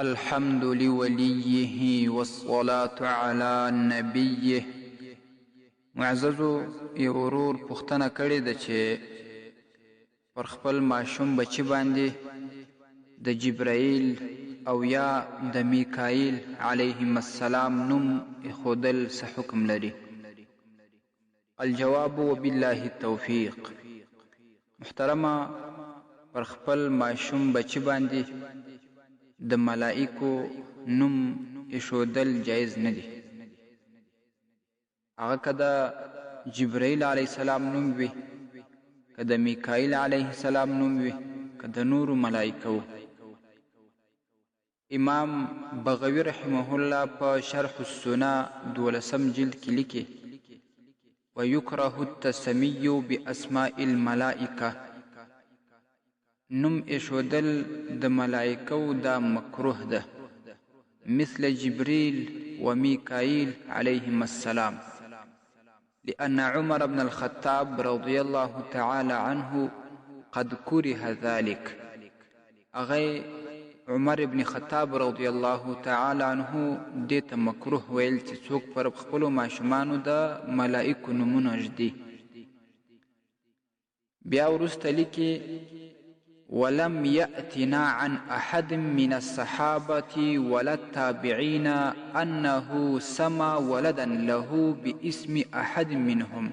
الحمد لوليه والصلاة على نبيه. معززو، یو ورور پوښتنه کړې ده چې پر خپل ماشوم بچي باندې د جبرائیل او یا د میکائیل علیهم السلام نوم ایښودل څه حکم لري؟ الجواب وبالله التوفیق. محترمه، پر خپل ماشوم بچي باندې د ملائکو نوم ایښودل جایز نه دي، هغه که د جبرائیل علیه السلام نوم وي، که د میکائیل علیه السلام نوم وي، که د نورو ملائکو. امام بغوي رحمه الله په شرح السنة 12 جلد کې لیکي: ويکره التسمي بأسماء الملائکة، نوم ایښودل د ملائکو دا مکروه ده، مثل جبريل وميکائيل عليهما السلام، لأن عمر بن الخطاب رضي الله تعالی عنه قد كره ذلك. هغه عمر ابن خطاب رضی الله تعالی عنه دې ته مکروه ویل چې څوک پر خپلو ماشومانو د ملائکو نومونه ږدي. بیا وروسته لیکي: ولم يأتنا عن أحد من الصحابة ولا التابعين أنه سما ولدا له باسم أحد منهم.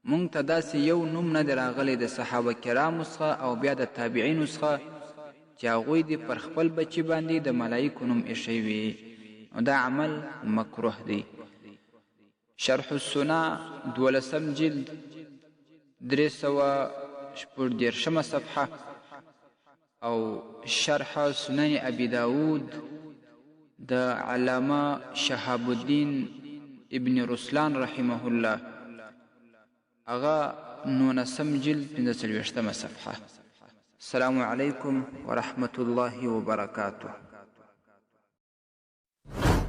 مونږ ته داسې یو نوم نه دی راغلی د صحابه کرامو څخه او بیا د تابعینو څخه چې هغوی دې پر خپل بچي باندې د ملایکو نوم ایښی وي، نو دا عمل مکروه دی. شرح السنة 12 جلد 336 صفحه او شرح سنن ابي داود د علامه شهاب الدین ابن رسلان رحمه الله، هغه 19 جلد 45 صفحه. السلام علیکم ورحمة الله وبرکاته.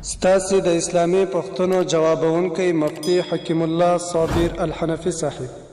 ستاسې د اسلامي پوښتنو جوابوونکی مفتي حکیم الله صابر الحنفي صاحب.